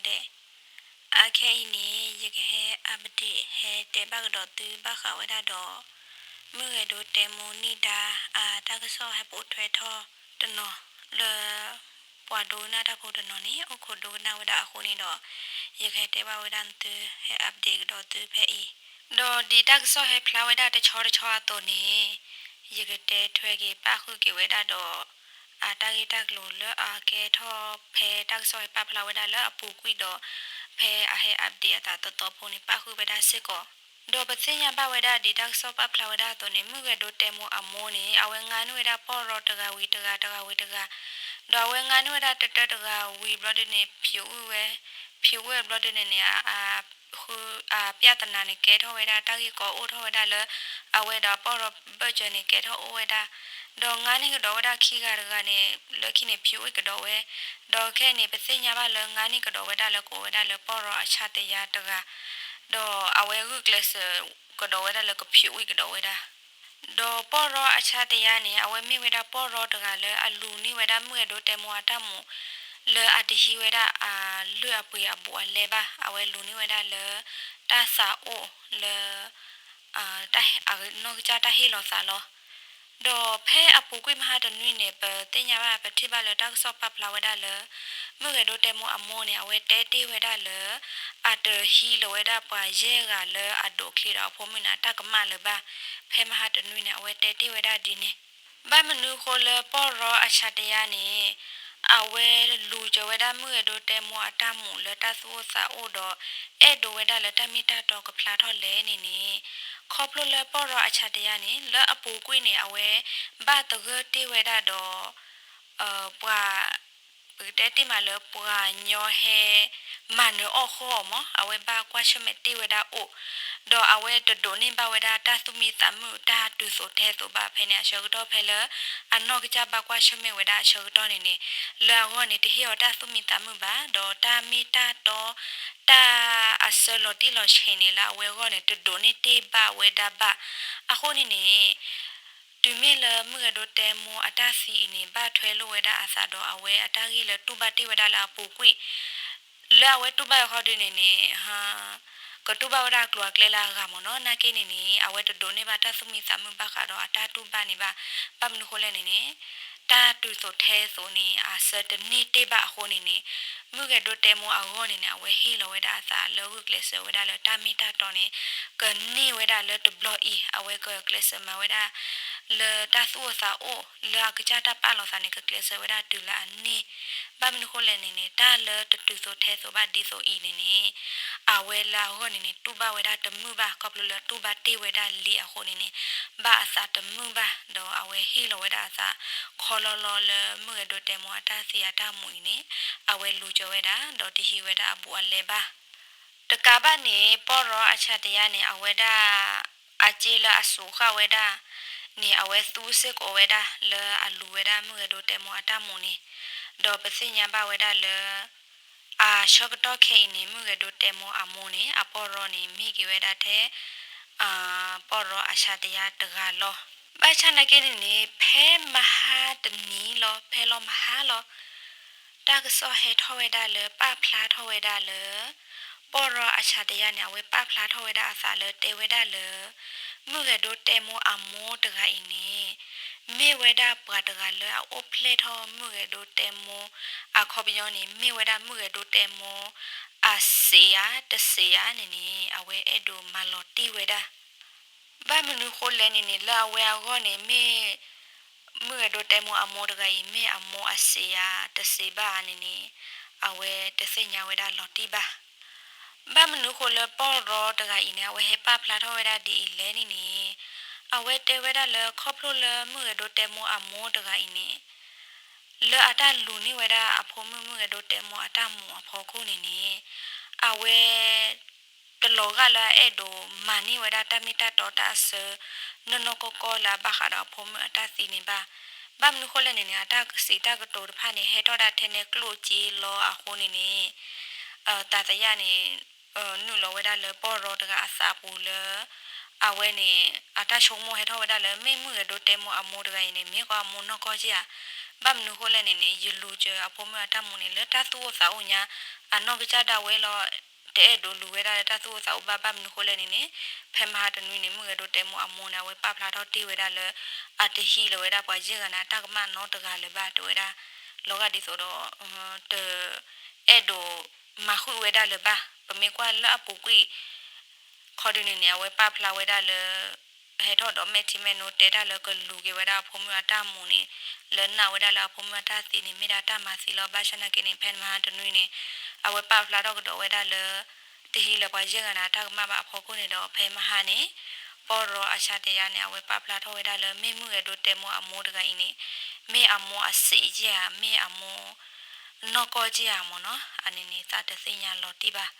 ဒဲး အခဲအံၤန့ၣ် ယကဟဲ update ဟဲတဲဘၣ်ကဒီးသုဘၣ်ဃးဝဲဒၣ်ဒီး မုၢ်ဂဲၤဒိတဲမိၢ်နံၣ်ဒါ အတၢ်ကစီၣ်ဟဲပိာ်ထွဲထီၣ်တနီၤလၢ ပှၤဒိကနၣ်တၢ်ဖိတနီၤန့ၣ် အိၣ်ခိးဒိကနၣ်ဝဲဒၣ်အဃိန့ၣ်ဒီး ယကဟဲတဲဘၣ်ဝဲဒၣ်သု ဟဲ update ကဒီးသုဖဲအံၤ ဒီးဒ်တၢ်ကစီၣ်ဟဲဖျါဝဲဒၣ်တဆီတဆီအသိးန့ၣ် ယကတဲထွဲက့ၤပၣ်ဃုာ်က့ၤဝဲဒၣ်ဒီး အတၢ်ဂ့ၢ်တၢ်ကျိၤလၢအကဲထီၣ်ဖဲ တၢ်ကစီၣ်ဟဲပာ်ဖျါဝဲဒၣ်လၢအပူၤကွံာ်ဒီး ဖဲအဟဲ update အသးသီသီဖိန့ၣ် ပၣ်ဃုာ်ဝဲဒၣ်စ့ၢ်ကီး ဒီးပသ့ၣ်ညါဘၣ်ဝဲဒၣ်ဒ်တၢ်ကစီၣ်ပာ်ဖျါဝဲဒၣ်အသိးန့ၣ် မုၢ်ဂဲၤဒိတဲမိၢ်အမိၢ်န့ၣ် အဝဲငါန့ၢ်ဝဲဒၣ်ပီၢ်ရီတဂၤဝံၤတဂၤ တဂၤဝံၤတဂၤ ဒီးအဝဲငါန့ၢ်ဝဲဒၣ်တတၢတဂၤဝံၤဘျီဒုန့ၣ် ဖျိးအုၣ်ဝဲ ဖျိးအုၣ်ဝဲဘျီဒုန့ၣ်န့ၣ် အ အ ပြဿနာန့ၣ် ကဲထီၣ်ဝဲဒၣ်တၢ်ဂ့ၢ်ကီအိၣ်ထီၣ်ဝဲဒၣ်လၢ အဝဲဒီးပီၢ်ရီဘၢၣ်စၢၤန့ၣ် ကဲထီၣ်အိၣ်ဝဲဒၣ် ဒီးငါန့ၢ်ကဒီးဝဲဒၣ်ခံဂၤတဂၤန့ၣ် လၢခံန့ၣ် ဖျိးအုၣ်ကဒီးဝဲ ဒီးခဲအံၤန့ၣ် ပသ့ၣ်ညါဘၣ်လၢငါန့ၢ်ကဒီးဝဲဒၣ်လၢကိးဝဲဒၣ်လၢပီၢ်ရီအဆါတယါတဂၤ ဒီးအဝဲဂုာ်ကျဲးစၢးကဒီးဝဲဒၣ်လၢကဖျိးအုၣ်ကဒီးဝဲဒၣ် ဒီးပီၢ်ရီအဆါတယါန့ၣ် အဝဲမ့ၢ်ဝဲဒၣ်ပီၢ်ရီတဂၤလၢအလူၤန့ၢ်ဝဲဒၣ်မုၢ်ဂဲၤဒိတဲမိၢ်အတၢ်မိၣ် လၢအတဟံးဝဲဒၣ်အလုၢ်အပှ့ၤအဘူးအလဲဘၣ် အဝဲလူၤန့ၢ်ဝဲဒၣ်လၢ တၢ်သးအိၣ်လၢ အနီၢ်ကစၢ်တၢ်ဟ့ၣ်လီၤသးလီၤ. ဒီးဖဲအပူၤကွံာ်မဟါတနွံန့ၣ် ပသ့ၣ်ညါဘၣ် ပထံၣ်ဘၣ်လၢတၢ်ကစီၣ်ပာ်ဖျါဝဲဒၣ်လၢ မုၢ်ဂဲၤဒိတဲမိၢ်အမိၢ်န့ၣ် အဝဲတဲတ့ၢ်ဝဲဒၣ်လၢ အတဟံးလီၤဝဲဒၣ်ပှၤယဲၢ်ဂၤလၢအဒိးချံဒီးအဖိမုၣ်န့ၣ် တၢ်ကမၣ်လၢၤဘၣ်. ဖဲမဟါတနွံန့ၣ် အဝဲတဲတ့ၢ်ဝဲဒၣ်ဒ်န့ၣ် ဘၣ်မနုၤဃိလၢပီၢ်ရီအဆါတယါန့ၣ် အဝဲလူၤစၢၤဝဲဒၣ်မုၢ်ဂဲၤဒိတဲမိၢ်အတၢ်မိၣ်လၢတၢ်သူၣ်အိၣ်သးအိၣ်ဒီး အဲၣ်ဒိးဝဲဒၣ်လၢတၢ်မ့ၢ်တၢ်တီကဖျါထီၣ်လဲၣ်န့ၣ်န့ၣ် ခီဖျိလၢပီၢ်ရီအဆါတယါန့ၣ် လၢအပူၤကွံာ်န့ၣ် အဝဲဘၣ်သဂၢၢ်တ့ၢ်ဝဲဒၣ်ဒီး ပှၤ ပကတဲတ့ၢ်မးလၢပှၤညီဟဲ မၤနၢၤအီၣ်ဃီအီၤမး အဝဲဘၣ်ကွၢ်ဆၢၣ်မဲာ်တ့ၢ်ဝဲဒၣ်အိၣ်, ဒီးအဝဲတဒိးန့ၢ်ဘၣ်ဝဲဒၣ်တၢ်သူၣ်မံသးမုာ်တၢ်တုၤသိးထဲသိးဘၣ်ဖဲန့ၣ်အဆၢကတီၢ်ဖဲလၢ အနီၢ်ကစၢ်ဘၣ်ကွၢ်ဆၢၣ်မဲာ်ဝဲဒၣ်အဆၢကတီၢ်န့ၣ်န့ၣ် လၢအဂီၢ်န့ၣ် တဟ့ၣ်အီၤတၢ်သူၣ်မံသးမုာ်ဘၣ်, ဒီးတၢ်မ့ၢ်တၢ်တီ တၢ်အဆၢလီၤတံၢ်လီၤဆဲးန့ၣ် လၢအဝဲအဂီၢ်န့ၣ် တဒိးန့ၢ်တ့ၢ်ဘၣ်ဝဲဒၣ်ဘၣ်. အဃိန့ၣ်န့ၣ် တုၤမ့ၢ်လၢမုၢ်ဂဲၤဒိတဲမိၢ်အတၢ်သံအံၤန့ၣ် ဘၣ်ထွဲလိာ်ဝဲဒၣ်အသးဒီးအဝဲအတၢ်ဂ့ၢ်လၢတူၢ်ဘၣ်တ့ၢ်ဝဲဒၣ်လၢအပူၤကွံာ် လၢအဝဲတူၢ်ဘၣ်အခီဒုန့ၣ်န့ၣ် ကတူၢ်ဘၣ်ဝဲဒၣ်အကျိၤအကျဲလၢအဂၤမ့ၢ်နီၤ, နာ်က့န့ၣ်န့ၣ် အဝဲတဒိးန့ၢ်ဘၣ်တၢ်သူၣ်မံသးမုာ်ဘၣ်ဃးဒီးအတၢ်တူၢ်ဘၣ်န့ၣ်ဘၣ်. ဘၣ်မနုၤဃိလဲၣ်န့ၣ်န့ၣ် တၢ်တုၤသိးထဲသိးန့ၣ် အဆၢတန့ၢ်တ့ၢ်ဘၣ်အဃိန့ၣ်န့ၣ် မုၢ်ဂဲၤဒိတဲမိၢ်အဂီၢ်န့ၣ်န့ၣ် အဝဲဟ့ၣ်လီၤဝဲဒၣ်အသးလၢဂုာ်ကျဲးစၢးဝဲဒၣ်လၢတၢ်မ့ၢ်တၢ်တီန့ၣ် ကန့ၢ်ဝဲဒၣ်လၢတဘျီအံၤ အဝဲကကျဲးစၢးမၤဝဲဒၣ် လၢတၢ်သူၣ်အိၣ်သးအိၣ် လၢအကစၢ်တၢ်ပာ်လီၤသးန့ၣ် ကကျဲးစၢးဝဲဒၣ်တုၤလၢအန့ၢ်. ဘၣ်မနုၤဃိလဲၣ်န့ၣ်န့ၣ် တၢ်လၢတတုၤသိးထဲသိးဘၣ်ဒ်သိးအံၤန့ၣ်န့ၣ် အဝဲလၢအဂီၢ်န့ၣ်န့ၣ် တူၢ်ဘၣ်ဝဲဒၣ်တမုာ်ဘၣ် ခီဖျိလၢတူၢ်ဘၣ်တ့ၢ်ဝဲဒၣ်လံအဃိန့ၣ်န့ၣ် ဘၣ်အသးတမုာ်ဘၣ် ဒီးအဝဲဟ့ၣ်လီၤဝဲဒၣ်အသး ခီလီလီလၢမုၢ်ဂဲၤဒိတဲမိၢ်အတၢ်သံအတၢ်မူးအံၤန့ၣ် အဝဲလူၤကၢၤဝဲဒၣ် ဒီးတဟံးဝဲဒၣ်အဘူးအလဲဘၣ်. တကးဘၣ်န့ၣ် ပီၢ်ရီအဆါတယါန့ၣ် အဝဲဒၣ် အစ့လၢအစူးဃာ်ဝဲဒၣ်န့ၣ် အဝဲသူစ့ၢ်ကီးဝဲဒၣ်လၢအလူၤဝဲဒၣ်မုၢ်ဂဲၤဒိတဲမိၢ်အတၢ်မူးန့ၣ်, ဒီးပသ့ၣ်ညါဘၣ်ဝဲဒၣ်လၢ အဆၢကတီၢ်ခဲအံၤန့ၣ် မုၢ်ဂဲၤဒိတဲမိၢ်အမိၢ်န့ၣ် အပီၢ်ရီန့ၣ် မ့ၢ်က့ၤဝဲဒၣ်ထဲ ပီၢ်ရီအဆါတယါတဂၤလီၤ. ဘၣ်ဆၣ်နာ်က့န့ၣ်န့ၣ် ဖဲမဟါတနံၤလီၤ ဖဲလီၤမဟါလီၤ တၢ်ကစီၣ်ဟဲထီၣ်ဝဲဒၣ်လၢ ပာ်ဖျါထီၣ်ဝဲဒၣ်လၢ ပီၢ်ရီအဆါတယါန့ၣ် အဝဲပာ်ဖျါထီၣ်ဝဲဒၣ်အသးလၢတဲဝဲဒၣ်လၢ မုၢ်ဂဲၤဒိတဲမိၢ်အမိၢ်တဂၤအံၤန့ၣ် မ့ၢ်ဝဲဒၣ်ပှၤတဂၤလၢအအိၣ်ဖျဲၣ်ထီၣ်မုၢ်ဂဲၤဒိတဲမိၢ် အခီပညီန့ၣ် မ့ၢ်ဝဲဒၣ်မုၢ်ဂဲၤဒိတဲမိၢ် အစံးဧါတစံးဧါန့ၣ်န့ၣ် အဝဲအဲၣ်ဒိးမၤလီၤတံၢ်ဝဲဒၣ် ဘၣ်မနုၤဃိလဲၣ်န့ၣ်န့ၣ် လၢအဝဲအဂီၢ်န့ၣ် မ့ၢ် မုၢ်ဂဲၤဒိတဲမိၢ်အမိၢ်တဂၤအံၤ မ့ၢ်အမိၢ်အစံးဧါတစံးဘၣ်ဧါန့ၣ်န့ၣ် အဝဲတသ့ၣ်ညါဝဲဒၣ်လီၤတံၢ်ဘၣ်. ဘၣ်မနုၤဃိလၢပီၢ်ရီတဂၤအံၤန့ၣ် အဝဲဟဲပာ်ဖျါထီၣ်ဝဲဒၣ်ဒ်အံၤလဲၣ်န့ၣ်န့ၣ် အဝဲတဲဝဲဒၣ်လၢခီဖျိလၢမုၢ်ဂဲၤဒိတဲမိၢ်အမိၢ်တဂၤအံၤန့ၣ် လၢအတၢ်လူၤန့ၢ်ဝဲဒၣ်အဖိမုၣ်မုၢ်ဂဲၤဒိတဲမိၢ်အတၢ်မိၣ်အဖီခိၣ်န့ၣ်န့ၣ် အဝဲ တလီၤဂာ်လၢအအဲၣ်ဒိးမၤန့ၢ်ဝဲဒၣ်တၢ်မ့ၢ်တၢ်တီတၢ်အဆၢ နီၢ်နီၢ်ကီၢ်ကီၢ်လၢအဘၣ်ဃးဒီးအဖိမုၣ်အတၢ်သံန့ၣ်ဘၣ်. ဘၣ်မနုၤဃိလဲၣ်န့ၣ်န့ၣ် အတၢ်ကစံးတၢ်ကတိၤတဖၣ်န့ၣ် ဟဲထီၣ်ဒၣ်ထဲန့ၣ်ကျိၣ်စ့လီၤအဃိန့ၣ်န့ၣ် သးသယၣ်န့ၣ် နုာ်လီၤဝဲဒၣ်လၢပီၢ်ရီတဂၤအသးပူၤလၢ အဝဲန့ၣ် အတၢ်ဆိကမိၣ်ဟဲထီၣ်ဝဲဒၣ်လၢ မ့ၢ်မုၢ်ဂဲၤဒိတဲမိၢ်အမိၢ်တဂၤအံၤန့ၣ် မ့ၢ်ကီအမိၢ်နီၢ်ကီၢ်က့ဧါ, ဘၣ်မနုၤဃိလဲၣ်န့ၣ်န့ၣ် ယလူၤစၢၤအဖိမုၣ်အတၢ်မူန့ၣ် လၢတၢ်သူၣ်အိၣ်သးအိၣ်ညါ အနီၢ်ကစၢ်ဒၣ်ဝဲလီၤ. တအဲၣ်ဒိးလူၤဝဲဒၣ်လၢတၢ်သူၣ်အိၣ်သးအိၣ်ဘၣ်. ဘၣ်မနုၤဃိလဲၣ်န့ၣ်န့ၣ် ဖဲမဟါတနွံန့ၣ် မုၢ်ဂဲၤဒိတဲမိၢ်အမိၢ်န့ၣ် အဝဲပာ်ဖျါထီၣ်တ့ၢ်ဝဲဒၣ်လၢ အတဟံးလီၤဝဲဒၣ်ပှၤယဲၢ်ဂၤန့ၣ် အတၢ်ကမၣ်နီတဂၤလၢၤဘၣ် တဲဝဲဒၣ်, လီၤဂာ်ဒ်သိးဒီး တအဲၣ်ဒိးမၤဃုာ်ဝဲဒၣ်လၢၤဘၣ်. ပမ့ၢ်ကွၢ်လၢအပူၤကွံာ် ခီဒုန့ၣ်န့ၣ် အဝဲပာ်ဖျါဝဲဒၣ်လၢ ဟဲထီၣ်ဒီးမဲာ်ထံမဲာ်နိတဲတၢ်လၢကလူၤက့ၤဝဲဒၣ်အဖိမုၣ်အတၢ်မူန့ၣ် လၢနာ်ဝဲဒၣ်လၢအဖိမုၣ်အတၢ်သံန့ၣ် မ့ၢ်ဒၣ်တၢ်မၤသံလီၤ. ဘၣ်ဆၣ်နာ်က့န့ၣ် ဖဲမဟါတနွံန့ၣ် အဝဲပာ်ဖျါထီၣ်ကဒီးဝဲဒၣ်လၢ တဟံးလၢၤပှၤယဲၢ်ဂၤန့ၣ် အတၢ်ကမၣ်ဘၣ်အဖီခိၣ်န့ၣ်ဒီး ဖဲမဟါန့ၣ် ပီၢ်ရီအစှၤတယါန့ၣ် အဝဲပာ်ဖျါထီၣ်ဝဲဒၣ်လၢ မ့ၢ်မုၢ်ဂဲၤဒိတဲမိၢ်အမိၢ်တဂၤအံၤန့ၣ် မ့ၢ်အမိၢ်အစ့ၣ်က့ဧါ, မ့ၢ်အမိၢ်နီၢ်ကီၢ်က့ဧါမ့ၢ်နီၤ. အန့ၣ်န့ၣ် သးတသ့ၣ်ညါလီၤတံၢ်ဘၣ်.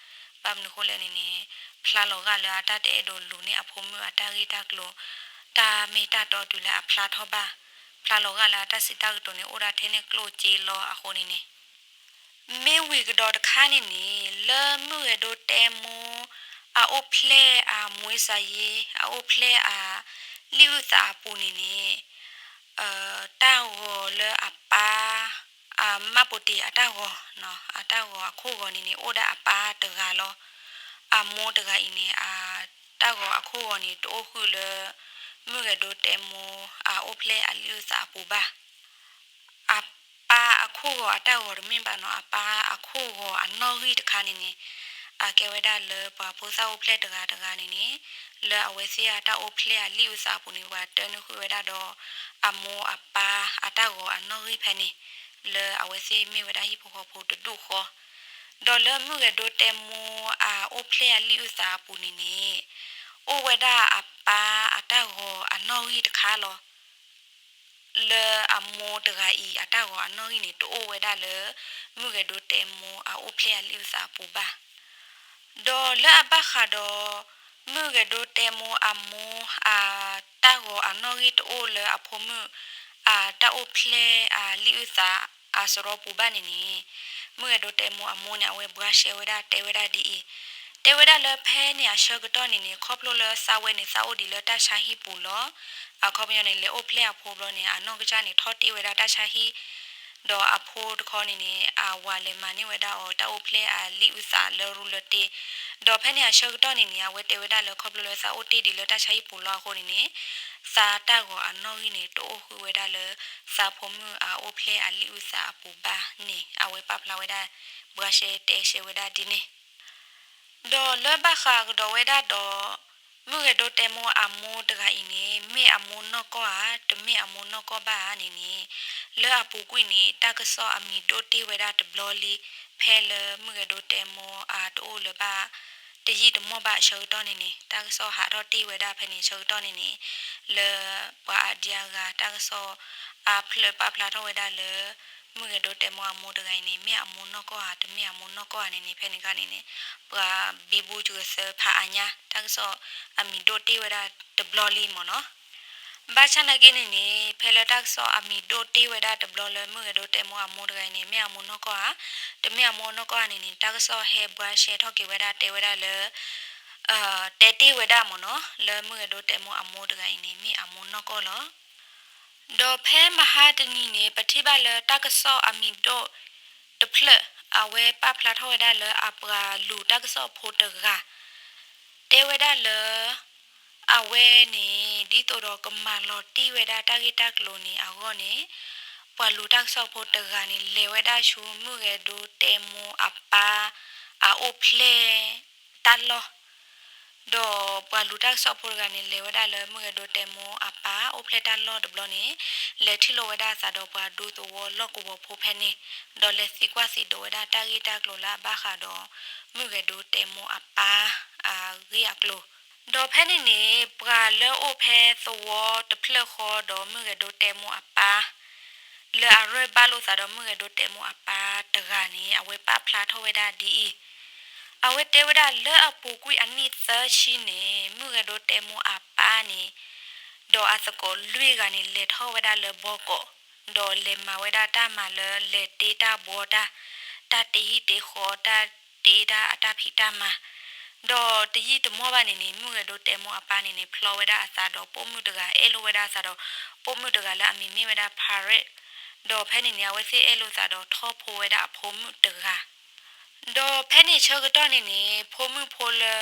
ဘၣ်မနုၤဃိလဲၣ်န့ၣ်န့ၣ် ဖျါလီၤဂာ်လၢအတၢ်တအဲၣ်ဒိးလူၤန့ၢ်အဖိမုၣ်အတၢ်ဂ့ၢ်တၢ်ကျိၤ တၢ်မ့ၢ်တၢ်တီတုၤလၢအဖျါထီၣ်ဘၣ်. ဖျါလီၤဂာ်လၢအတၢ်စံးတၢ်ကတိၤန့ၣ် အိၣ်ဒၣ်ထဲန့ၣ်ကျိၣ်စ့လီၤအဃိန့ၣ်န့ၣ် မ့ၢ်ဝံၤကဒီးတခါန့ၣ်န့ၣ် လၢမုၢ်ဂဲၤဒိတဲမိၢ် အအိၣ်ဖျဲၣ်အမူၤစၤယ့ အအိၣ်ဖျဲၣ်အလံာ်အုၣ်သးအပူၤန့ၣ်န့ၣ် တၢ်ဂီၤလၢအပၢ် အမၣ်ပိတ့ၤအတၢ်ဂီၤ, အတၢ်ဂီၤအခိၣ်ဂီၤန့ၣ်န့ၣ် အိၣ်ဒၣ်အပၢ်တဂၤလီၤ. အမိၢ်တဂၤအံၤန့ၣ် အတၢ်ဂီၤအခိၣ်ဂီၤန့ၣ် တအိၣ်ဃုာ်လၢ မုၢ်ဂဲၤဒိတဲမိၢ် အအိၣ်ဖျဲၣ်အလံာ်အုၣ်သးအပူၤဘၣ်. အပၢ်အခိၣ်ဂီၤအတၢ်ဂီၤတမ့ၢ်ဘၣ်နီၤ, အပၢ်အခိၣ်ဂီၤအနီၣ်ဂံၢ်တခါန့ၣ်န့ၣ် အကဲဝဲဒၣ်လၢပှၤဖိသၣ်အိၣ်ဖျဲၣ်တဂၤတဂၤန့ၣ်န့ၣ် လၢအဝဲသ့ၣ်အတၢ်အိၣ်ဖျဲၣ်အလံာ်အုၣ်သးအပူၤန့ၣ် ပှၤတၢနုာ်ဃုာ်ဝဲဒၣ်ဒီး အမိၢ်အပၢ်အတၢ်ဂီၤအနီၣ်ဂံၢ်ဖဲန့ၣ် လၢအဝဲသ့ၣ်မ့ၢ်ဝဲဒၣ်ဟံၣ်ဖိဃီဖိတဒူၣ်ဃီ ဒီးလၢမုၢ်ဂဲၤဒိတဲမိၢ်အအိၣ်ဖျဲၣ်အလံာ်အုၣ်သးအပူၤန့ၣ်န့ၣ် အိၣ်ဝဲဒၣ်အပၢ်အတၢ်ဂီၤအနီၣ်ဂံၢ်တခါလီၤ. လၢအမိၢ်တဂၤအံၤအတၢ်ဂီၤအနီၣ်ဂံၢ်န့ၣ် တအိၣ်ဝဲဒၣ်လၢ မုၢ်ဂဲၤဒိတဲမိၢ်အအိၣ်ဖျဲၣ်အလံာ်အုၣ်သးအပူၤဘၣ်. ဒီးလၢအဘၣ်ဃးဒီး မုၢ်ဂဲၤဒိတဲမိၢ်အမိၢ်အတၢ်ဂီၤအနီၣ်ဂံၢ်တအိၣ်လၢအဖိမုၣ် အတၢ်အိၣ်ဖျဲၣ်အလံာ်အုၣ်သးအစရီပူၤဘၣ်န့ၣ်န့ၣ် မုၢ်ဂဲၤဒိတဲမိၢ်အမိၢ်န့ၣ် အဝဲဘှါရှဲဝဲဒၣ်တဲဝဲဒၣ်ဒ်အံၤ, တဲဝဲဒၣ်လၢဖဲန့ၣ်အဆၢကတီၢ်န့ၣ်န့ၣ် ခီဖျိလၢသးဝဲန့ၣ် သးအိၣ်ဒံးလၢတၢ်ဆါဟံၣ်ပူၤလီၤ. အခီပညီန့ၣ် လဲၤအိၣ်ဖျဲၣ်အဖိဘျီန့ၣ် အနီၢ်ကစၢ်န့ၣ် ထီၣ်တ့ၢ်ဝဲဒၣ်တၢ်ဆါဟံၣ် ဒီးအဖိတခီန့ၣ်န့ၣ် အဝၤလဲၤမၤန့ၢ်ဝဲဒၣ်အီၤ တၢ်အိၣ်ဖျဲၣ်အလံာ်အုၣ်သးလၢရူလၢတ့. ဒီးဖဲန့ၣ်အဆၢကတီၢ်န့ၣ်န့ၣ် အဝဲတဲဝဲဒၣ်လၢခီဖျိလၢသးအိၣ်တ့ၢ်ဒံးလၢတၢ်ဆါဟံၣ်ပူၤလီၤအဃိန့ၣ်န့ၣ် သးတၢ်ဂီၤအနီၣ်ဂံၢ်န့ၣ် တအိၣ်ဃုာ်ဝဲဒၣ်လၢ သးဖိမုၣ်အအိၣ်ဖျဲၣ်အလံာ်အုၣ်သးအပူၤဘၣ်န့ၣ် အဝဲပာ်ဖျါဝဲဒၣ် ဘှါရှဲတဲရှဲဝဲဒၣ်ဒ်န့ၣ် ဒီးလၢဘၣ်ဃးကဒီးဝဲဒၣ်ဒီး မုၢ်ဂဲၤဒိတဲမိၢ်အမိၢ်တဂၤအံၤန့ၣ် မ့ၢ်အမိၢ်နီၢ်ကီၢ်ဧါ တမ့ၢ်အမိၢ်နီၢ်ကီၢ်ဘၣ်ဧါန့ၣ်န့ၣ် လၢအပူၤကွံာ်န့ၣ် တၢ်ကစီၣ်အမံၤဒိၣ်တ့ၢ်ဝဲဒၣ်တဘျီလံ ဖဲလၢမုၢ်ဂဲၤဒိတဲမိၢ်အတအိၣ်လၢၤဘၣ် တယံာ်တမီၢ်ဘၣ်အဆၢကတီၢ်န့ၣ်န့ၣ် တၢ်ကစီၣ်ဟးထီၣ်တ့ၢ်ဝဲဒၣ်ဖဲန့ၣ်အဆၢကတီၢ်န့ၣ်န့ၣ် လၢပှၤအါဒံအါဂၤ တၢ်ကစီၣ်အဖျၢၣ်ပာ်ဖျါထီၣ်ဝဲဒၣ်လၢ မုၢ်ဂဲၤဒိတဲမိၢ်အမိၢ်တဂၤအံၤန့ၣ် မ့ၢ်အမိၢ်နီၢ်ကီၢ်ဧါ တမ့ၢ်အမိၢ်နီၢ်ကီၢ်ဧါန့ၣ်န့ၣ် ဖဲန့ၣ်အခါန့ၣ်န့ၣ် ပှၤဘံဘူစှၤသၢဖးအါညါ တၢ်ကစီၣ်အမံၤဒိၣ်တ့ၢ်ဝဲဒၣ်တဘျီလံမ့ၢ်နီၤ. ဘၣ်ဆၣ်နာ်က့န့ၣ်န့ၣ် ဖဲလၢတၢ်ကစီၣ်အမံၤဒိၣ်တ့ၢ်ဝဲဒၣ်တဘျီလၢမုၢ်ဂဲၤဒိတဲမိၢ်အမိၢ်တဂၤအံၤန့ၣ် မ့ၢ်အမိၢ်နီၢ်ကီၢ်ဧါ တမ့ၢ်အမိၢ်နီၢ်ကီၢ်ဧါန့ၣ်န့ၣ် တၢ်ကစီၣ်ဟဲဘှါရှဲထီၣ်က့ၤဝဲဒၣ်တဲဝဲဒၣ်လၢ တဲတ့ၢ်ဝဲဒၣ်မ့ၢ်နီၤ လၢမုၢ်ဂဲၤဒိတဲမိၢ်အမိၢ်တဂၤအံၤန့ၣ် မ့ၢ်အမိၢ်နီၢ်ကီၢ်လီၤ. ဒီးဖဲမဟါတနံၤန့ၣ် ပထံၣ်ဘၣ်လၢတၢ်ကစီၣ်အမံၤဒိၣ်တဖျၢၣ် အဝဲပာ်ဖျါထီၣ်ဝဲဒၣ်လၢအပှၤလူၤတၢ်ကစီၣ်ဖိတဂၤ တဲဝဲဒၣ်လၢ အဝဲန့ၣ် ဒ်သိးဒီးကမၤလီၤတံၢ်ဝဲဒၣ်တၢ်ဂ့ၢ်တၢ်ကျိၤန့ၣ်အဂီၢ်န့ၣ် ပှၤလူၤတၢ်ကစီၣ်ဖိတဂၤန့ၣ် လဲၤဝဲဒၣ်ဆူမုၢ်ဂဲၤဒိတဲမိၢ်အပၢ်အအိၣ်ဖျဲၣ်တၢ်လီၢ် ဒီးပှၤလူၤတၢ်ကစီၣ်ဖိတဂၤန့ၣ် လဲၤဝဲဒၣ်လၢမုၢ်ဂဲၤဒိတဲမိၢ်အပၢ်အိၣ်ဖျဲၣ်တၢ်လီၢ်တဘျီန့ၣ် လဲၤထံၣ်လိာ်ဝဲဒၣ်အသးဒီးပှၤဒူသဝီလီၢ်ကဝီၤဖိဖဲန့ၣ် ဒီးလဲၤသံကွၢ်သံဒိးဝဲဒၣ်တၢ်ဂ့ၢ်တၢ်ကျိၤလၢအဘၣ်ဃးဒီး မုၢ်ဂဲၤဒိတဲမိၢ်အပၢ်အဂ့ၢ်အကျိၤ ဒီးဖဲန့ၣ်န့ၣ် ပှၤလၢအိၣ်ဖဲသဝီတဖျၢၣ်ဃီဒီးမုၢ်ဂဲၤဒိတဲမိၢ်အပၢ် လၢအရၢၢ်ဘၣ်လိာ်သးဒီးမုၢ်ဂဲၤဒိတဲမိၢ်အပၢ်တဂၤန့ၣ် အဝဲပာ်ဖျါထီၣ်ဝဲဒၣ်ဒ်အံၤ, အဝဲတဲဝဲဒၣ်လၢအပူၤကွံာ်အနံၣ်သၢဆံန့ၣ် မုၢ်ဂဲၤဒိတဲမိၢ်အပၢ်န့ၣ် ဒီးအသကိးလွံၢ်ဂၤန့ၣ် လဲၤထီၣ်ဝဲဒၣ်လၢဘီကီး, ဒီးလဲၤမၤဝဲဒၣ်တၢ်မၤလၢလဲၤတ့တၢ်ဘှီတၢ်, တၢ်တ့ဟံၣ်တ့ဃီ, တၢ်တ့တၢ်အတၢ်ဖံးတၢ်မၤ, ဒီးတယံာ်တမီၢ်ဘၣ်န့ၣ်န့ၣ် မုၣ်ဂဲၤဒိတဲမိအပၢ်န့ၣ်န့ၣ် ဖျီဝဲဒၣ်အသးဒီးပိာ်မုၣ်တဂၤ အဲၣ်လိာ်ဝဲဒၣ်အသးဒီး ပိာ်မုၣ်တဂၤလၢအမံၤမ့ၢ်ဝဲဒၣ် Parrot, ဒီးဖဲန့ၣ်န့ၣ် အဝဲသ့ၣ်အဲၣ်လိာ်သးဒီးထီၣ်ဖိဝဲဒၣ်အဖိမုၣ်တဂၤ ဒီးဖဲန့ၣ်ဆၢကတီၢ်န့ၣ်န့ၣ် ဖိမုၣ်ဖိလၢ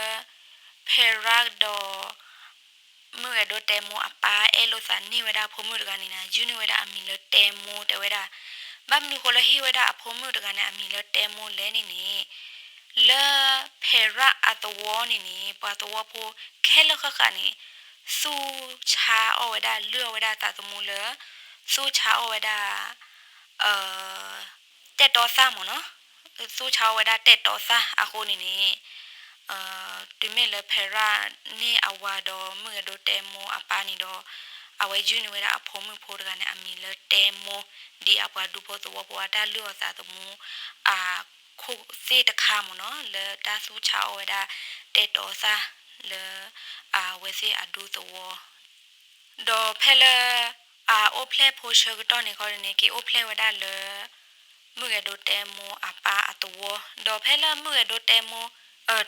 Parrot ဒီး မုၣ်ဂဲၤဒိတဲမိအပၢ်အဲၣ်လိာ်သးန့ၢ်ဝဲဒၣ်အဖိမုၣ်တဂၤန့ၣ်န့ၣ် ယုၢ်န့ၢ်ဝဲဒၣ်အမံၤလၢတဲမိတဲဝဲဒၣ်. ဘၣ်မနုၤဃိလၢဟ့ၣ်ဝဲဒၣ်အဖိမုၣ်တဂၤန့ၣ် အမံၤလၢတဲမိလဲၣ်န့ၣ်န့ၣ် လၢ Parrot အသဝီန့ၣ်န့ၣ် ပှၤသဝီဖိခဲလၢာ်ဃၣ်ဃၣ်န့ၣ် သူၣ်ဆါအီၣ်ဝဲဒၣ် လုၢ်အီၣ်ဝဲဒၣ်သးသမူလၢ သူၣ်ဆါအီၣ်ဝဲဒၣ် တဲာ်တီသၣ်မ့ၢ်နီၤ, သူၣ်ဆါအီၣ်ဝဲဒၣ်တဲာ်တီသၣ်အဃိန့ၣ်န့ၣ် တုၤမ့ၢ်လၢ Parrot န့ၢ်အဝၤဒီးမုၣ်ဂဲၤဒိတဲမိအပၢ်န့ၣ်ဒီး အဝဲယုၢ်န့ၢ်ဝဲဒၣ်အဖိမုၣ်ဖိတဂၤန့ၣ် အမံၤလၢတဲမိ ဒ်အပှၤဒူဖိသဝီဖိအတၢ်လုၢ်အီၣ်သးသမူ အခိၣ်သ့ၣ်တခါမ့ၢ်နီၤ လၢတၢ်သူၣ်ဆါအီၣ်ဝဲဒၣ်တဲာ်တီသၣ်လၢ အဝဲသ့ၣ်အဒူသဝီ ဒီးဖဲလၢ အအိၣ်ဖျဲၣ်ဖိဆၢကတီၢ်န့ၣ်ခီန့ၣ် က့ၤအိၣ်ဖျဲၣ်ဝဲဒၣ်လၢ မုၣ်ဂဲၤဒိတဲမိအပၢ်အသဝီ, ဒီးဖဲလၢမုၣ်ဂဲၤဒိတဲမိ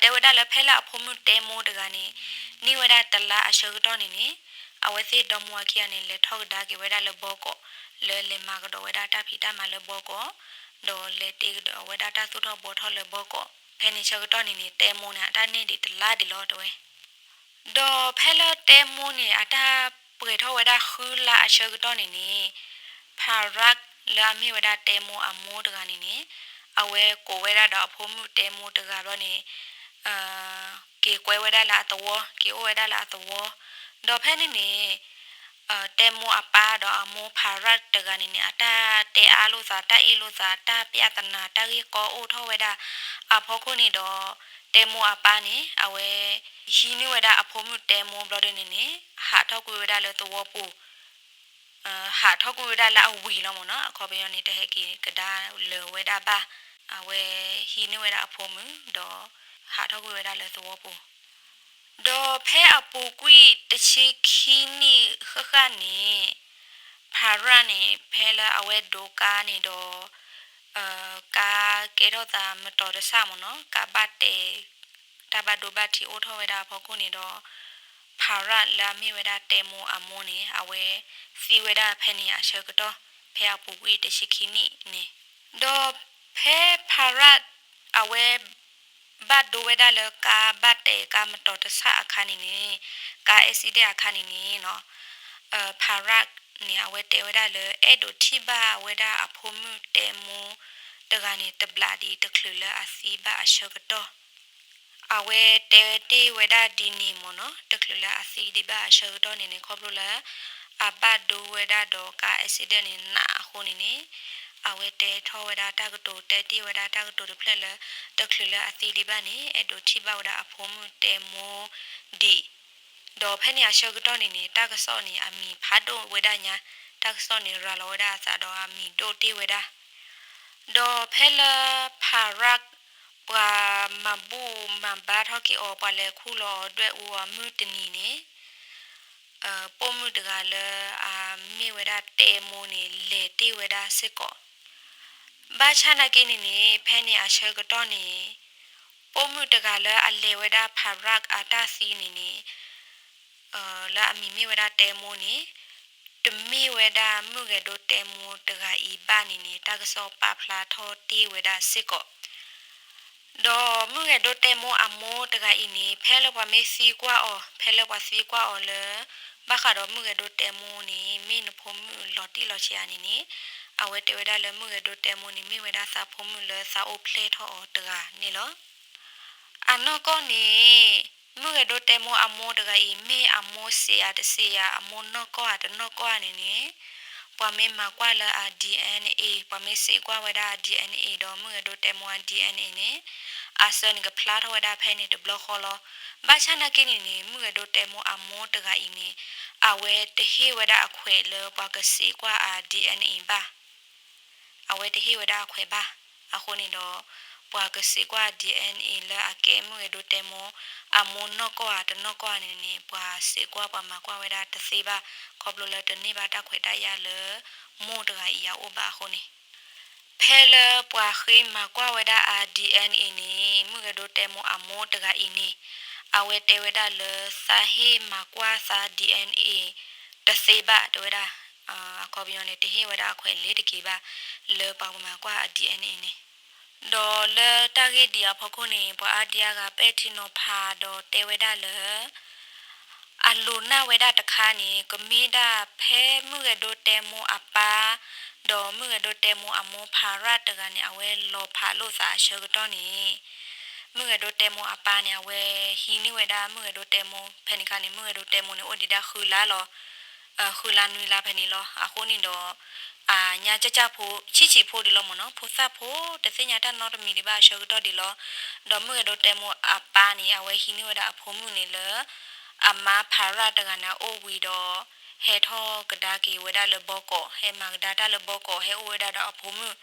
တဲဝဲဒၣ်လၢဖဲလၢအဖိမုၣ်တဲမိတဂၤန့ၣ် န့ၢ်ဝဲဒၣ်တလါအဆၢကတီၢ်န့ၣ်န့ၣ် အဝဲသ့ၣ်ဒီမါဝၤခံဂၤန့ၣ် လဲၤထီၣ်ကဒါက့ၤဝဲဒၣ်လၢဘီကီး လၢလဲၤမၤကဒီးဝဲဒၣ်တၢ်ဖံးတၢ်မၤလၢဘီကီး, ဒီးလဲၤတ့ကဒီးဝဲဒၣ်တၢ်သူၣ်ထီၣ်ဘှီထီၣ်လၢဘီကီး, ဖဲန့ၣ်ဆၢကတီၢ်န့ၣ်န့ၣ် တဲမိန့ၣ် အတၢ်န့ၢ်ဒံးတလါဒံးလီၤတဲဝဲ ဒီးဖဲလၢတဲမိန့ၣ် အတၢ်ပှဲၤထီၣ်ဝဲဒၣ်ဃုလါအဆၢကတီၢ်န့ၣ်န့ၣ် Parrot လၢအမ့ၢ်ဝဲဒၣ်တဲမိအမိၢ်တဂၤန့ၣ်န့ၣ် အဝဲကိးဝဲဒၣ်ဒီးအဖိမုၣ်တဲမိတဂၤဘျီန့ၣ် က့ၤကွဲဝဲဒၣ်လၢအသဝီ, က့ၤအိၣ်ဝဲဒၣ်လၢအသဝီ, ဒီးဖဲန့ၣ်န့ၣ် တဲမိအပၢ်ဒီးအမိၢ် Parrot တဂၤန့ၣ်န့ၣ် အတၢ်တဲအါလိာ်သး တၢ်အ့ၣ်လိာ်သး တၢ်ပျၢ်သနာ် တၢ်ဂ့ၢ်ကီအိၣ်ထီၣ်ဝဲဒၣ်အဖီခိၣ်န့ၣ်ဒီး တဲမိအပၢ်န့ၣ် အဝဲ ဟံးန့ၢ်ဝဲဒၣ်အဖိမုၣ်တဲမိဘျီဒ်န့ၣ်န့ၣ် ဟးထီၣ်ကွံာ်ဝဲဒၣ်လၢသဝီပူၤ ဟးထီၣ်ကွံာ်ဝဲဒၣ်လၢအဝံၤလီၤမ့ၢ်နီၤ, အခီပညီန့ၣ် တဟဲက့ၤကဒါလၢၤဝဲဒၣ်ဘၣ်, အဝဲဟံးန့ၢ်ဝဲဒၣ်အဖိမုၣ်ဒီး ဟးထီၣ်ကွံာ်ဝဲဒၣ်လၢသဝီပူၤ ဒီးဖဲအပူၤကွံာ်တဆံခံနံၣ်ဃၣ်ဃၣ်န့ၣ် Parrot န့ၣ် ဖဲလၢအဝဲဒိးကါန့ၣ်ဒီး ကါကဲထီၣ်သးမတီၤတဆၣ်မ့ၢ်နီၤ, ကါဘၣ်တဲာ် တၢ်ဘၣ်ဒိဘၣ်ထံးအိၣ်ထီၣ်ဝဲဒၣ်အဖီခိၣ်န့ၣ်ဒီး Parrot လၢအမ့ၢ်ဝဲဒၣ်တဲမိအမိၢ်န့ၣ် အဝဲသံဝဲဒၣ်ဖဲန့ၣ်အဆၢကတီၢ် ဖဲအပူၤကွံာ်တဆံခံနံၣ်န့ၣ်, ဒီးဖဲ Parrot အဝဲ ဘၣ်ဒိဝဲဒၣ်လၢကါဘၣ်တဲာ်ကါမတီၤတဆၣ်အခါန့ၣ်န့ၣ်, ကါ accident အခါန့ၣ်န့ၣ်နီၤ, Parrot န့ၣ် အဝဲတဲဝဲဒၣ်လၢ အဲၣ်ဒိးထံၣ်ဘၣ်ဝဲဒၣ်အဖိမုၣ်တဲမိတဂၤန့ၣ် တဘျီဒံး တချုးလၢအသံဘၣ်အဆၢကတီၢ် အဝဲတဲတ့ၢ်ဝဲဒၣ်ဒ်န့ၣ်မ့ၢ်နီၤ, တချုးလၢအသံဒံးဘၣ်အဆၢကတီၢ်န့ၣ်န့ၣ် ခီဖျိလၢ အဘၣ်ဒိဝဲဒၣ်ဒီးကါ accident န့ၣ် နးအဃိန့ၣ်န့ၣ်, အဝဲတဲထီၣ်ဝဲဒၣ်တၢ်ကတိၤ တဲတ့ၢ်ဝဲဒၣ်တၢ်ကတိၤတဖျၢၣ်လၢ တချုးလၢအသံဒံးဘၣ်န့ၣ် အဲၣ်ဒိးထံၣ်ဘၣ်ဝဲဒၣ်အဖိမုၣ်တဲမိဒံး ဒီးဖဲန့ၣ်အဆၢကတီၢ်န့ၣ်န့ၣ် တၢ်ကစီၣ်န့ၣ် အမံၤဖးဒိၣ်ဝဲဒၣ်ညါ, တၢ်ကစီၣ်န့ၣ် ရၤလီၤဝဲဒၣ်အသးဒီးအမံၤဒိၣ်တ့ၢ်ဝဲဒၣ် ဒီးဖဲလၢ Parrot ပှၤမၤဘူၣ်မၤဘါထီၣ်က့ၤအီၤ ပှၤလဲၤခူၣ်လီၤအီၤဒွဲၣ်အူအီၤမုၢ်တနံၤန့ၣ် ပိာ်မုၣ်တဂၤလၢအမ့ၢ်ဝဲဒၣ်တဲမိန့ၣ် လဲၤတ့ၢ်ဝဲဒၣ်စ့ၢ်ကီး ဘၣ်ဆၣ်နာ်က့န့ၣ်န့ၣ် ဖဲန့ၣ်အဆၢကတီၢ်န့ၣ် ပိာ်မုၣ်တဂၤလၢအလဲၤဝဲဒၣ် Parrot အတၢ်သံန့ၣ်န့ၣ် လၢအမံၤမ့ၢ်ဝဲဒၣ်တဲမိန့ၣ် တမ့ၢ်ဝဲဒၣ်မုၣ်ဂဲၤဒိတဲမိတဂၤအံၤဘၣ်န့ၣ်န့ၣ် တၢ်ကစီၣ်ပာ်ဖျါထီၣ်တ့ၢ်ဝဲဒၣ်စ့ၢ်ကီး ဒီးမုၣ်ဂဲၤဒိတဲမိအမိၢ်တဂၤအံၤန့ၣ် ဖဲလၢပှၤမ့ၢ်သံကွၢ်အီၤ ဖဲလၢပှၤသံကွၢ်အီၤလၢ ဘၣ်ဃးဒီးမုၣ်ဂဲၤဒိတဲမိန့ၣ် မ့ၢ်နဖိမုၣ်လီၤတံၢ်လီၤဆဲးဧါန့ၣ်န့ၣ် အဝဲတဲဝဲဒၣ်လၢမုၣ်ဂဲၤဒိတဲမိန့ၣ် မ့ၢ်ဝဲဒၣ်သးဖိမုၣ်လၢသးအိၣ်ဖျဲၣ်ထီၣ်အီၤတဂၤန့ၣ်လီၤ. အနီၢ်ကီၢ်န့ၣ် မုၣ်ဂဲၤဒိတဲမိအမိၢ်တဂၤအံၤ မ့ၢ်အမိၢ်စံးဧါတစံးဧါ အမိၢ်နီၢ်ကီၢ်ဧါတနီၢ်ကီၢ်ဧါန့ၣ်န့ၣ် ပှၤမ့ၢ်မၤကွၢ်လၢအ DNA ပှၤမ့ၢ်စံးကွၢ်ဝဲဒၣ်အ DNA ဒီးမုၣ်ဂဲၤဒိတဲမိအ DNA န့ၣ် အစၢန့ၣ် ကဖျါထီၣ်ဝဲဒၣ်ဖဲန့ၣ်တဘျီဃီလီၤ. ဘၣ်ဆၣ်နာ်က့န့ၣ်န့ၣ် မုၣ်ဂဲၤဒိတဲမိအမိၢ်တဂၤအံၤန့ၣ် အဝဲတဟ့ၣ်ဝဲဒၣ်အခွဲးလၢပှၤကစံးကွၢ်အ DNA ဘၣ် အဝဲတဟ့ၣ်ဝဲဒၣ်အခွဲးဘၣ်. အဃိန့ၣ်ဒီး ပှၤကစံးကွၢ် DNA လၢအကဲမုၣ်ဂဲၤဒိတဲမိ အမိၢ်နီၢ်ကီၢ်ဧါတနီၢ်ကီၢ်ဧါန့ၣ်န့ၣ် ပှၤစံးကွၢ်ပှၤမၤကွၢ်ဝဲဒၣ်တသ့ဘၣ်. ခီဖျိလၢတန့ၢ်ဘၣ်တၢ်ခွဲးတၢ်ယာ်လၢ မိၢ်တဂၤအံၤအအိၣ်ဘၣ်အဃိန့ၣ် ဖဲလၢပှၤဃ့မၤကွၢ်ဝဲဒၣ်အ DNA န့ၣ် မုၢ်ဂဲၤဒိတဲမိၢ်အမိၢ်တဂၤအံၤန့ၣ် အဝဲတဲဝဲဒၣ်လၢသးဟ့ၣ်မၤကွၢ်သး DNA တသ့ဘၣ် တဲဝဲဒၣ်, အခီပညီန့ၣ် တဟ့ၣ်ဝဲဒၣ်အခွဲးလ့ၤတက့ၤဘၣ် လၢပှၤကမၤကွၢ်အ DNA န့ၣ် ဒီးလၢတၢ်ဂ့ၢ်ဒ်အံၤအဖီခိၣ်န့ၣ် ပှၤအါဒံအါဂၤပဲာ်ထံနီၤဖးဒီးတဲဝဲဒၣ်လၢ အလိၤနၢ်ဝဲဒၣ်တခါန့ၣ် ကမ့ၢ်ဒၣ်ဖဲမုၢ်ဂဲၤဒိတဲမိၢ်အပၢ် ဒီးမုၢ်ဂဲၤဒိတဲမိၢ်အမိၢ်ဖးရၣ်တဂၤန့ၣ် အဝဲလီၤဖးလိာ်သးအဆၢကတီၢ်န့ၣ် မုၢ်ဂဲၤဒိတဲမိၢ်အပၢ်န့ၣ် အဝဲဟံးန့ၢ်ဝဲဒၣ်မုၢ်ဂဲၤဒိတဲမိၢ် ဖဲန့ၣ်ခါန့ၣ် မုၢ်ဂဲၤဒိတဲမိၢ်န့ၣ် အိၣ်ဒံးဒၣ်ဃုလါလီၤ ဃုလါနွံလါဖဲန့ၣ်လီၤ. အဃိန့ၣ်ဒီး အညါကၢ်ကၢ်ဖိ ဆံးဆံးဖိဒံးလီၤမ့ၢ်နီၤ, ဖိသၣ်ဖိတသ့ၣ်ညါတၢ်နီတမံၤဒံးဘၣ်အဆၢကတီၢ်ဒံးလီၤ. ဒီးမုၢ်ဂဲၤဒိတဲမိၢ်အပၢ်န့ၣ် အဝဲဟံးန့ၢ်ဝဲဒၣ်အဖိမုၣ်န့ၣ်လၢ အမါဖးရၣ်တဂၤန့ၣ်အအိၣ်ဝံၤဒီး ဟဲထီၣ်ကဒါက့ၤဝဲဒၣ်လၢဘီကီး, ဟဲမၤကဒါတၢ်လၢဘီကီး, ဟဲအိၣ်ဝဲဒၣ်ဒီးအဖိမုၣ်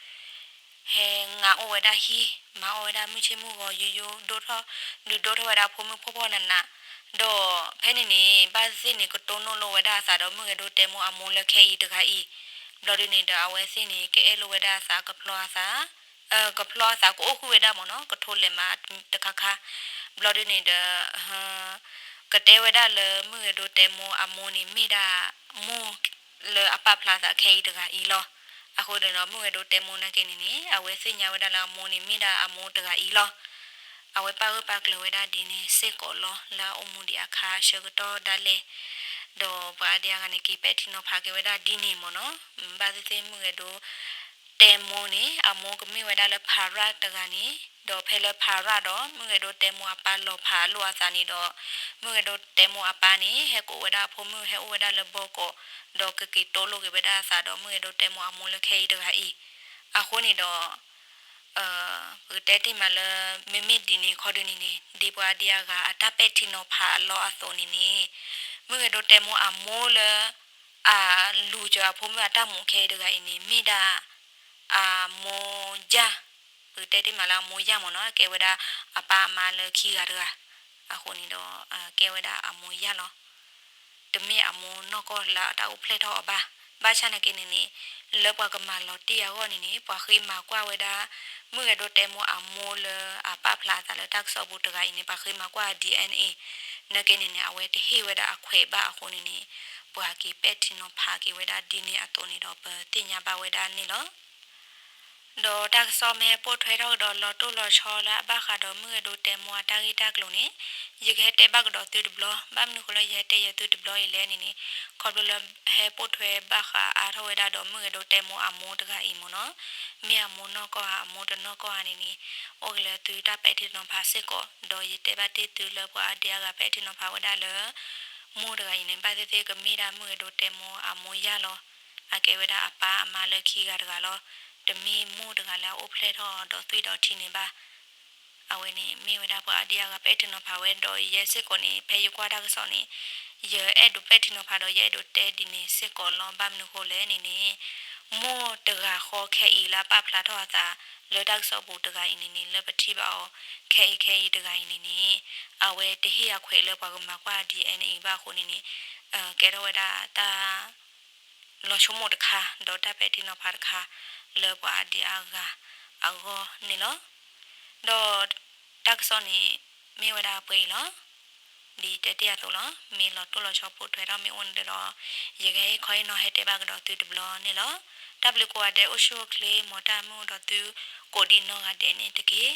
ဟဲငါအိၣ်ဝဲဒၣ်ဟံၣ်, မၤအီၣ်ဝဲဒၣ်မုၢ်ဆ့ၣ်မုၢ်ဂီၤယိယိ, ဒုးဒိၣ်ထီၣ်ဝဲဒၣ်အဖိမုၣ်ဖှီၣ်ဖှီၣ်နးနး, ဒီးဖဲန့ၣ်န့ၣ် ဘၣ်သ့ၣ်သ့ၣ်န့ၣ် ကတိၢ်နီၣ်လိာ်ဝဲဒၣ်အသးဒီးမုၢ်ဂဲၤဒိတဲမိၢ်အမိၢ်လၢခဲအံၤတဂၤအံၤ, ဘျီဒုန့ၣ်ဒီးအဝဲသ့ၣ်န့ၣ် ကအဲၣ်လိာ်ဝဲဒၣ်အသး ကဖျီအသး, ကဖျီအသးကအိၣ်ဃုာ်ဝဲဒၣ်မ့ၢ်နီၤ, ကထိးလဲၤမးတခါခါ, ဘျီဒုန့ၣ်ဒီး ကတဲဝဲဒၣ်လၢမုၢ်ဂဲၤဒိတဲမိၢ်အမိၢ်န့ၣ် မ့ၢ်ဒၣ်မိၢ်လၢအပာ်ဖျါသးခဲအံၤတဂၤအံၤလီၤ. အဃိဒီး မုၢ်ဂဲၤဒိတဲမိၢ်နာ်က့န့ၣ်န့ၣ် အဝဲသ့ၣ်ညါဝဲဒၣ်လၢအမိၢ်န့ၣ် မ့ၢ်ဒၣ်အမိၢ်တဂၤအံၤလီၤ. အဝဲပာ်ဂၢၢ်ပာ်ကျၢၤဝဲဒၣ်ဒ်န့ၣ်စ့ၢ်ကီးလီၤ လၢအအိၣ်မူဒံးအခါအဆၢကတီၢ်ဒၣ်လဲာ်, ဒီးပှၤအါဒံအါဂၤန့ၣ် က့ၤပဲာ်ထံနီၤဖးက့ၤဝဲဒၣ်ဒ်န့ၣ်မ့ၢ်နီၤ, ဘၣ်သ့ၣ်သ့ၣ်မုၢ်ဂဲၤဒိ တဲမိၢ်န့ၣ် အမိၢ်ကမ့ၢ်ဝဲဒၣ်လၢဖးရၣ်တဂၤန့ၣ်, ဒီးဖဲလၢဖးရၣ်ဒီး မုၢ်ဂဲၤဒိတဲမိၢ်အပၢ်လီၤဖးလိာ်အသးန့ၣ်ဒီး မုၢ်ဂဲၤဒိတဲမိၢ်အပၢ်န့ၣ် ဟဲကိးဝဲဒၣ်အဖိမုၣ် ဟဲအိၣ်ဝဲဒၣ်လၢဘီကီး, ဒီးကက့ၤတိၢ်လိာ်က့ၤဝဲဒၣ်အသးဒီးမုၢ်ဂဲၤဒိတဲမိၢ်အမိၢ်လၢခဲအံၤတဂၤအံၤ, အဃိန့ၣ်ဒီး ပကတဲတ့ၢ်မးလၢ မ့မ့ၢ်ဒ်န့ၣ်ခီဒုန့ၣ်န့ၣ် ဒ်ပှၤအါဒံအါဂၤအတၢ်ပဲာ်ထံနီၤဖးအလီၢ်အသိးန့ၣ်န့ၣ်, မုၢ်ဂဲၤဒိတဲမိၢ်အမိၢ်လၢ အလူၤစၢၤအဖိမုၣ်အတၢ်မူးခဲအံၤတဂၤအံၤန့ၣ် မ့ၢ်ဒၣ် အမိၢ်ယၢ်, ပကတဲတ့ၢ်မးလၢအမိၢ်ယၢ်မ့ၢ်နီၤ, ကဲဝဲဒၣ်အပၢ်အမါလၢခံဂၤတဂၤ, အဃိန့ၣ်ဒီး ကဲဝဲဒၣ်အမိၢ်ယၢ်လီၤ. တမ့ၢ်အမိၢ်နီၢ်ကီၢ်လၢအတၢ်အိၣ်ဖျဲၣ်ထီၣ်အီၤဘၣ်. ဘၣ်ဆၣ်နာ်က့န့ၣ်န့ၣ် လၢပှၤကမၤလီၤတံၢ်အဂီၢ်န့ၣ်န့ၣ် ပှၤဃ့မၤကွၢ်ဝဲဒၣ် မုၢ်ဂဲၤဒိတဲမိၢ်အမိၢ်လၢအပာ်ဖျါအသးလၢတၢ်ကစီၣ်ပူၤတဂၤအံၤန့ၣ် ပှၤဃ့မၤကွၢ် DNA နာ်က့န့ၣ်န့ၣ် အဝဲတဟ့ၣ်ဝဲဒၣ်အခွဲးဘၣ်အဃိန့ၣ်န့ၣ် ပှၤက့ၤပဲာ်ထံနီၤဖးက့ၤဝဲဒၣ်ဒ်န့ၣ်အသိးန့ၣ်ဒီး ပသ့ၣ်ညါဘၣ်ဝဲဒၣ်န့ၣ်လီၤ. ဒီးတၢ်ကစီၣ်မ့ၢ်ဟဲပိာ်ထွဲထီၣ်ကဒီးလီၤတိၢ်လီၤဆီလၢအဘၣ်ဃးဒီးမုၢ်ဂဲၤဒိတဲမိၢ်အတၢ်ဂ့ၢ်တၢ်ကျိၤန့ၣ် ယကဟဲတဲဘၣ်ကဒီးသုတဘျီ, ဘၣ်မနုၤဃိလၢယဟဲတဲယသုတဘျီအံၤလဲၣ်န့ၣ်န့ၣ် ခီဖျိလၢဟဲပိာ်ထွဲဘၣ်ဃးအါထီၣ်ဝဲဒၣ်ဒီးမုၢ်ဂဲၤဒိတဲမိၢ်အမိၢ်တဂၤအံၤမ့ၢ်နီၤ, မ့ၢ်အမိၢ်နီၢ်ကီၢ်ဧါ အမိၢ်တနီၢ်ကီၢ်ဧါန့ၣ်န့ၣ် အိၣ်က့ၤလၢသုတၢ်ပဲာ်ထံနီၤဖးစ့ၢ်ကီး, ဒီးယတဲဘၣ်တ့ၢ်သုလၢပှၤအါဒံအါဂၤပဲာ်ထံနီၤဖးဝဲဒၣ်လၢ မိၢ်တဂၤအံၤန့ၣ် ဘၣ်သ့ၣ်သ့ၣ်ကမ့ၢ်ဒၣ်မုၢ်ဂဲၤဒိတဲမိၢ်အမိၢ်ယၢ်လီၤ. အကဲဝဲဒၣ်အပၢ်အမါလၢခံဂၤတဂၤလီၤ. တမ့ၢ်မိၢ်တဂၤလၢအအိၣ်ဖျဲၣ်ထီၣ်ဒီးသွံၣ်ဒီးထံန့ၣ်ဘၣ်. အဝဲန့ၣ်မ့ၢ်ဝဲဒၣ်ပှၤအါဒံအါဂၤပဲာ်ထံနီၤဖးဝဲဒီးယဲစ့ၢ်ကီးန့ၣ် ဖဲယကွၢ်တၢ်ကစီၣ်န့ၣ် ယအဲၣ်ဒိးပဲာ်ထံနီၤဖးဒီးယအဲၣ်ဒိးတဲဒ်န့ၣ်စ့ၢ်ကီးလီၤ. ဘၣ်မနုၤဃိလဲၣ်န့ၣ်န့ၣ် မိၢ်တဂၤဃီခဲအံၤလၢအပာ်ဖျါထီၣ်အသးလၢတၢ်ကစီၣ်ပူၤတဂၤအံၤန့ၣ်န့ၣ် လၢပထံၣ်ဘၣ်အီၤခဲအံၤခဲအံၤတဂၤအံၤန့ၣ်န့ၣ် အဝဲတဟ့ၣ်အခွဲးလၢပှၤကမၤကွၢ် DNA ဘၣ်အဃိန့ၣ်န့ၣ် ကဲထီၣ်ဝဲဒၣ်တၢ် လီၤဆိကမိၣ်တခါ ဒီးတၢ်ပဲာ်ထံနီၤဖးတခါ လၢပှၤအါဒံအါဂၤအဂီၢ်န့ၣ်လီၤ. ဒီးတၢ်ကစီၣ်န့ၣ် မ့ၢ်ဝဲဒၣ်ပှဲၤအံၤလီၤ. ဒ်တဲတ့ၢ်အသိးလီၤ. မ့ၢ်လီၤတိၢ်လီၤဆီပိာ်ထွဲထီၣ်မ့ၢ်အိၣ်န့ၣ်ဒီး ယကဟဲခီအံၤနီၤဟဲတဲဘၣ်ကဒီးသုတဘျီန့ၣ်လီၤ. တၢ်ဘျုးကိးဂၤဒဲး အိၣ်ဆူၣ်အိၣ်ချ့ မ်တၢ်မုာ်ဒီးသုကိးဒံးနီၢ်ဂၤဒဲးန့ၣ်တက့ၢ်.